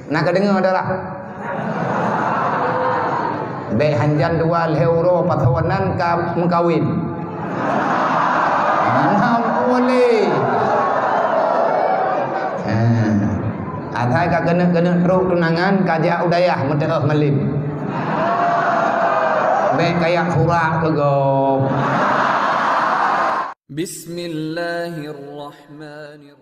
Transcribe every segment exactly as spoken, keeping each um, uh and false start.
Na ka deungoe adalah, bèk hanjan dua lhèe uroe pasoe nan ka meukawen. Hana boleh. Ha. Asai ka keuneuk-keuneuk trok tunangan, ka jak u dayah meuteu'oh malem. Bèk kajak surak keu gob. Bismillahirrahmanirrahim.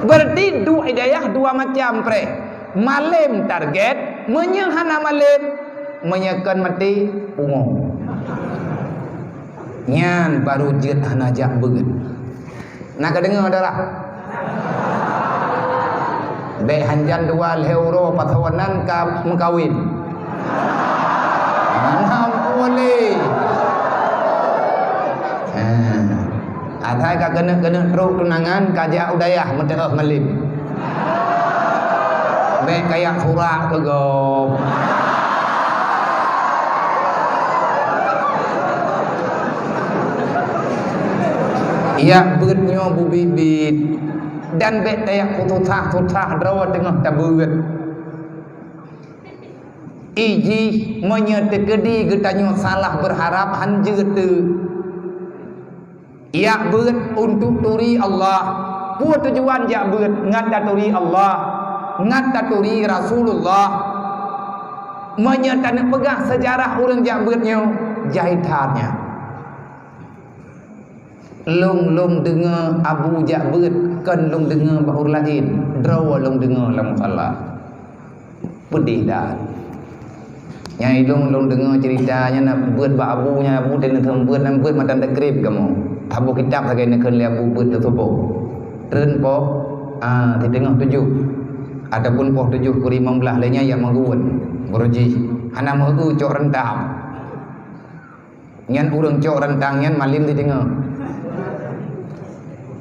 Berarti duek i dayah dua macam preh. Malem target, meunyoe hana malem, meunyoe kon maté, pungo. Nyan baru jeuet hana jak beuet. Na ka deungoe adalah, bèk hanjan dua lhèe uroe pasoe nan ka meukawen. Hana boleh. Ha. Asai ka keuneuk-keuneuk trok tunangan, ka jak u dayah meuteu'oh malem. Bèk kajak surak keu gob. Jak beuet nyoe beubiet-biet, dan bèk tajak peususah-susah droe teungoh tabeuet. I jih meunyoe teukeudi geutanyoe salah beurharab, han jeuet teuk. Jak beuet untuk turi Allah. Peue tujuan jak beuet? Ngat taturi Allah, ngat taturi Rasulullah. Meunyoe taneuk peugah seujarah ureueng jak beuet nyoe, jai that nyan. Lôn, lôn deungoe Abu jak beuet, kon lôn deungoe bak ureueng laén, droe lôn deungoe lam musala. Peudeh that. Nyang ilôn lôn deungoe ceurita nyan na beuet bak Abu nyan, Abu teuh neukheun beuet nyan, beuet matan takrib kamoe. Saboh kitab sagai neukheun lé Abu beuet teuh suboh. Treun poh, ah, siteungoh tujoh ataupun poh tujoh kureueng limong blaih lé nyan jak meuguon. Baroe jih hana meu-eu cok reuntang. Nyan ureueng cok reuntang nyan malem siteungoh.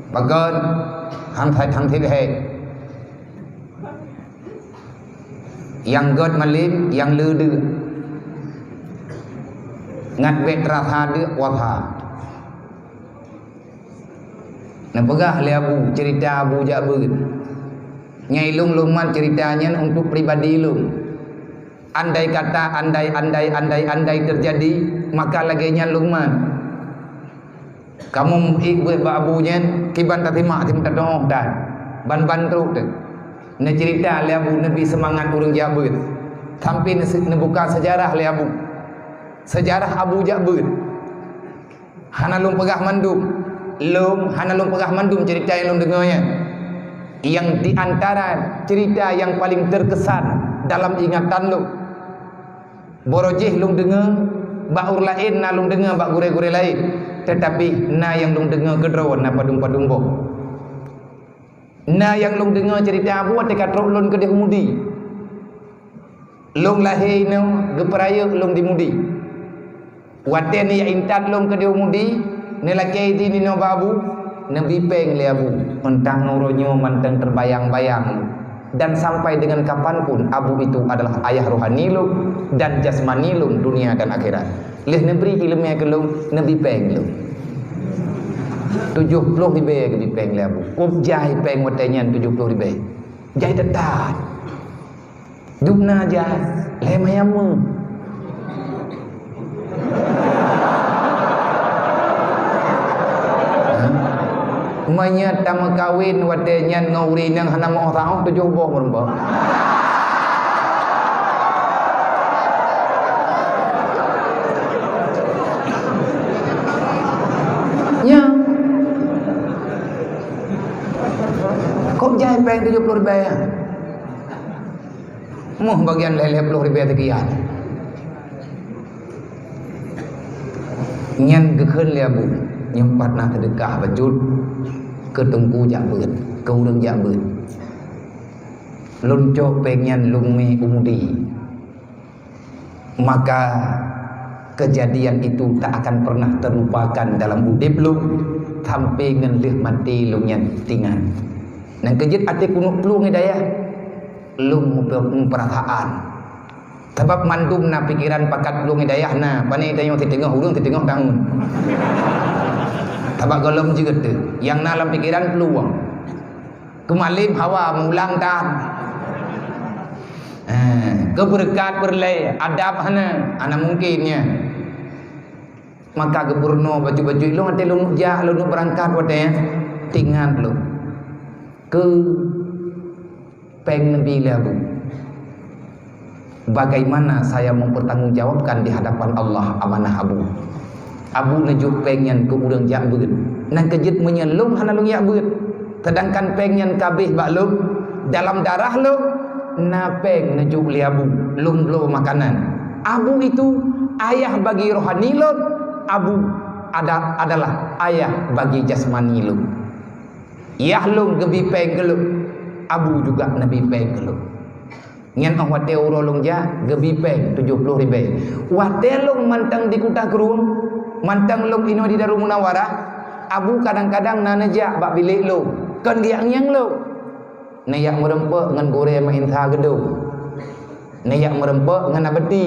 Pakon? Han that, han that lhèe. Nyang göt malem, nyang le deuek. Ngat bèk teurasa deuek puasa. Neupeugah lé Abu, ceurita Abu jak beuet. Nyang ilôn lôn mat ceurita nyan untuk pribadi lôn. Andai kata, andai, andai, andai, andai teujadi, maka lagèe nyan lôn mat. Kamoe meuék beuet bak Abu nyan, kiban tasimak simeutateu'oh that. Ban-ban trok teuk. Neuceurita lé Abu, neubri seumangat ureueng jak beuet. Sampai neuse-, neubuka seujarah lé Abu. Seujarah Abu jak beuet. Hana lôn peugah mandum. Lôn, hana lôn peugah mandum ceurita nyang lôn deungoe nyan. Nyang di antara ceurita nyang paleng teukesan dalam ingatan lôn. Baroe jih lôn deungoe bak ureueng laén, na lôn deungoe bak gurèe-gurèe laén, teutapi na nyang lôn deungoe keudroe na padum-padum boh. Na nyang lôn deungoe ceurita Abu watèe ka trok lôn keudéh u Mudi. Lôn lahé inoe geupeurayeuk lôn di Mudi. Watèe neujak intat lôn keudéh u Mudi, neulakèe idhin inoe bak Abu, neubri pèng lé Abu. Mantong uroe nyoe mantong teubayang-bayang lôn. Dan sampai dengan kapan pun, Abu itu adalah ayah rohani lôn dan jasmani lôn dunia dan akhirat. Lheueh neubri ileumèe keu lôn, neubri pèng lôn. Tujoh ploh ribèe geubri pèng lé Abu. Kôb jai pèng watèe nyan tujoh ploh ribèe. Jai that-that. Dum na jai, lhèe manyam meuh. Meunyoe tameukawen watèe nyan ngon ureueng nyang hana meu saôh tujoh boh meureumpok. Nyan. Kôb jai pèng tujoh ploh ribèe. Moh bagian lhèe-lhèe ploh ribèe teukian. Nyan geukheun lé Abu, nyoe pat na seudeukah bacut keu teungku jak beuet, keu ureueng jak beuet. Lôn cok pèng nyan lôn mè u Mudi. Maka kejadian itu tak akan pernah terlupakan dalam udép lôn, sampai ngon lheueh maté lôn nyan teuingat. Nyang keujeuet até keuneuk plueng i dayah. Lôn meupe-, meupeurasaan. Sabab mandum na pikeran pakat plueng i dayah na, pane tanyoe siteungoh ureueng siteungoh tahun. Sabab gohlom jeuet teuh, nyang na lam pikeran plueng. Keu malem hawa meulang tan. Eh, keu beureukat peureulée, adab hana, hana mungken nyan. Maka geupeurunoe bacut-bacut lôn, watée lôn jak, lôn beurangkat watée, teuingat lôn. Keu péng neubi lé Abu. Bagaimana saya mempertanggungjawabkan di hadapan Allah amanah Abu? Abu neujok péng nyan keu ureuëng jak beuet. Nyan keuh jeuet meunyoe lôn hana lôn jak beuet. Sedangkan péng nyan ka abéh bak lôn, dalam darah lôn na péng neujok lé Abu, lôn bloe makanan. Abu itu ayah bagi rohani lôn, Abu ada, adalah ayah bagi jasmani lôn. Yah lôn geubi péng keu lôn, Abu juga neubi péng keu lôn. Nyan óh watée uroe lôn jak geubi péng tujoh ploh ribée. Watée lôn mantong di Kuta Krueng, mantong lôn inoe di Darul Munawarah, Abu kadang-kadang na neujak bak bilék lôn, kon geujak ngieng lôn. Neujak meureumpok ngon gurée meuinsa geudong. Neujak meureumpok ngon Abati.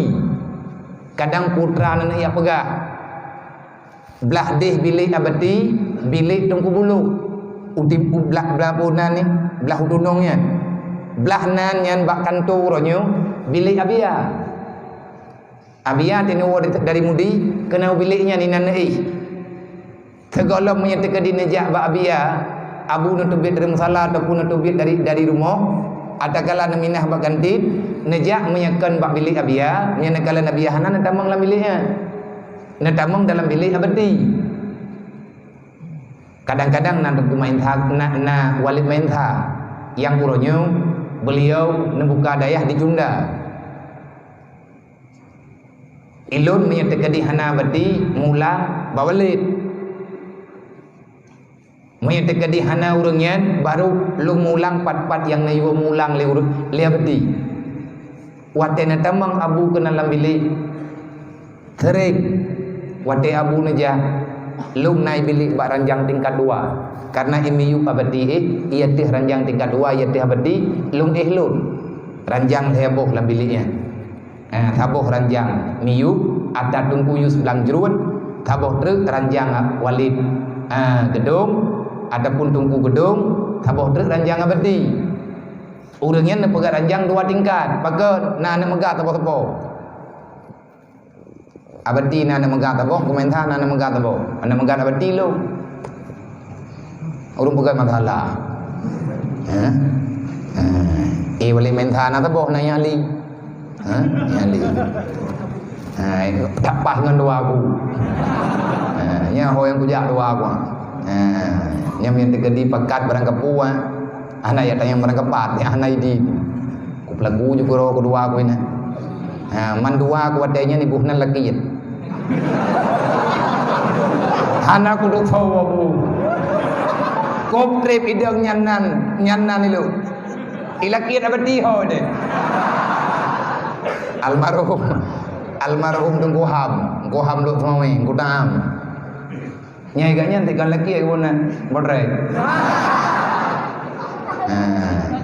Kadang putra neujak peugah, blah deh bilék Abati, bilék Teungku Buluk. Utim u blah, blah puna ni, blah u tunong nyan. Blah nan nyan bak kantô uroe nyoe, bilék Abia. Abia teuneuk dari Mudi, keunoe bilék nyan inan neuéh. Sigohlom meunyoe teukeudi neujak bak Abia, Abu neuteubiet dari musala ataupun neuteubiet dari, dari rumoh, atawa kala neuminah bak kantin, neujak meunyoe kon bak bilék Abia, meunyoe neukalon Abia hana neutamong lam bilék nyan. Neutamong dalam bilék Abati. Kadang-kadang na Teungku Maintha, na, na Walid Maintha nyang uroe nyoe beliau neubuka dayah di Junda. Ilôn meunyoe teukeudi hana Abati, mulang bak Walid. Meunyoe teukeudi hana ureuëng nyan, barô lôn mulang pat-pat nyang neuyue mulang lé ureuëng, lé Abati. Watée neutamong Abu keunan lam bilék, sering watée Abu neujak, lôn na i bilék bak ranjang tingkat dua. Karena i miyueb Abati éh, i ateueh ranjang tingkat dua, i ateueh Abati, lôn éh lôn. Ranjang lhée boh lam bilék nyan. Ah, saboh ranjang miyueb ata Teungku Yus Blang Jruen, saboh treuk ranjang Walid, ah, Geudong, ataupun Teungku Geudong, saboh treuk ranjang Abati. Ureuëng nyan neupeugah ranjang dua tingkat, pakon na aneuk meugah saboh-saboh. Abati na aneuk meugah saboh, Teungku Maintha na aneuk meugah saboh. Aneuk meugah Abati lôn. Ureuëng peugah masalah. Ha? Ha. Eh, Walid Maintha na saboh na nyang ahli. Ha? Nyang ahli. Ha, tak pas ngon dua aku. Ha, nyan ho nyang kujak dua aku. Ha, nyan meunyoe teukeudi pakat barang kapeue, ha. Hana ya tanyong barang kapat, ya hana idi. Ku pelaku ju keudroe keudua aku inan. Ha, man dua aku watée nyan iboh nan lakée. Hana kuduek tho Abu. Kop treb idong nyan nan, nyan nan ilok. Ilakée Abati ho deh. Almarhum, almarhum Teungku Ham, Teungku Ham Luk Seumawe, Teungku Taam. Nyai gak nyan teuk lakée iboh nan, bodreng. Ha,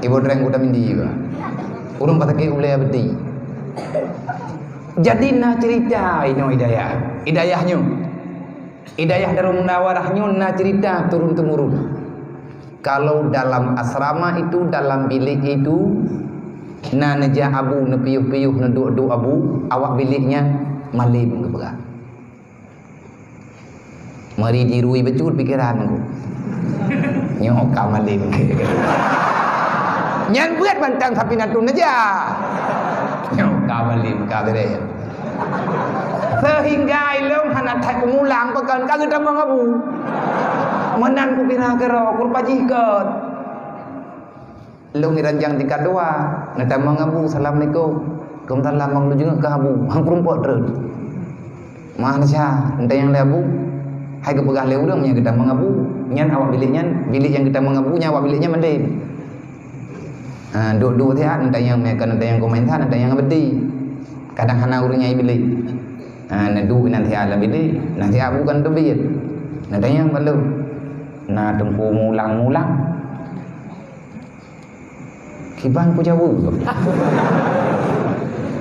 iboh dreng Kuta Mindi ba. Ureuëng pasakét ulée Abati. Jadi na cerita inoe Hidayah. Hidayah nyoe. Hidayah Darul Munawarah nyoe na cerita turun temurun. Kalau dalam asrama itu, dalam bilik itu, na neujak Abu neupiôh-piôh, neuduek-duek Abu, awak bilik nyan malem geupeugah. Meuri jirui bacut pikeran ku. Nyoe ka malem. Nyan buet mantong Safinatun Najah. Nyoe ka malem, ka beureh. Sehingga ilôn hana that kumulang pakon ka geutamong Abu. Meunan kukira keudroe, kurupa jih kon. Lôn i ranjang tingkat dua, neutamong Abu, "Assalamualaikum." "Waalaikumsalam, Bang." Lôn jingeuet keu Abu, han kurumpok treun. "Maah Nasya, neutanyong lé Abu, hai geupeugah lé ureuëng nyang geutamong Abu, nyan awak bilék nyan, bilék nyang geutamong Abu nyan awak bilék nyan mandum." Ha, duek-duek siat neutanyong, meuka neutanyong keu Maintha, neutanyong Abati. Kadang hana ureuëng nyang i bilék. Ha, neuduek inan siat lam bilék, na siat Abu kan teubiet. Neutanyong bak lôn, "Na Teungku mulang-mulang?" Kiban kujaweueb.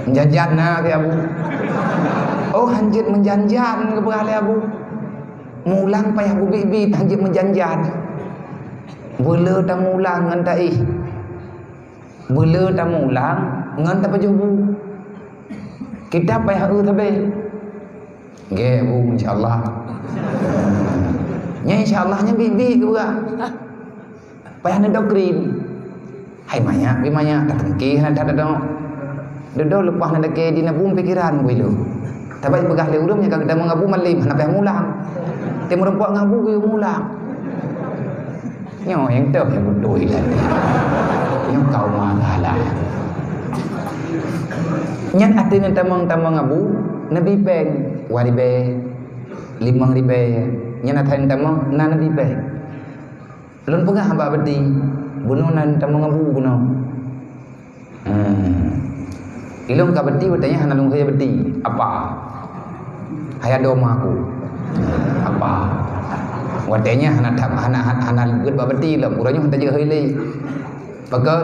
Meujanjan na lé Abu. Oh, hanjeuet meujanjan geupeugah lé Abu. Mulang payah bubit-bit hanjeuet meujanjan. Beuleu tamulang ngon taéh. Beuleu tamulang ngon tapajoh bu. Kitab payah eu sabe. Gèt bu, insya Allah. Nyan insya Allah nyan biet-biet keu beurah. Payah neudok krim. Hai manyak, bi manyak, tatengke hana that tadok. Dudoe leupah na dakée di na bum pikeran bui lôn. Tapi peugah lé ureueng nyang ka geutamong abu malem, hana payah mulang. Teumeureumpok ngon abu geuyue mulang. Nyoe nyang toh nyang beutôi lagèe. Nyoe kaum masalah. Nyan até neutamong-tamong abu, neubi péng, dua ribèe, limong ribèe. Nyan até neutamong, na neubi péng. Lôn peugah bak beuti, bunoe na neutamong abu bunoe. Hmm. Ilôn ka beuti, watèe nyan hana lôn kheun beuti. Apa? Hai adoe ma aku. Apa? Watèe nyan hana that, hana, hana, hana gèt bak beuti lom. Uroe nyoe hana jeuet kheun lé. Pakon?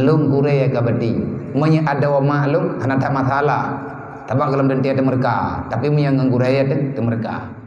Lôn gurèe ka beuti. Meunyoe adoe ma lôn, hana that masalah. Sabab gohlom teuntèe teumeureuka. Tapi meunyoe ngon gurèe teuh, teumeureuka.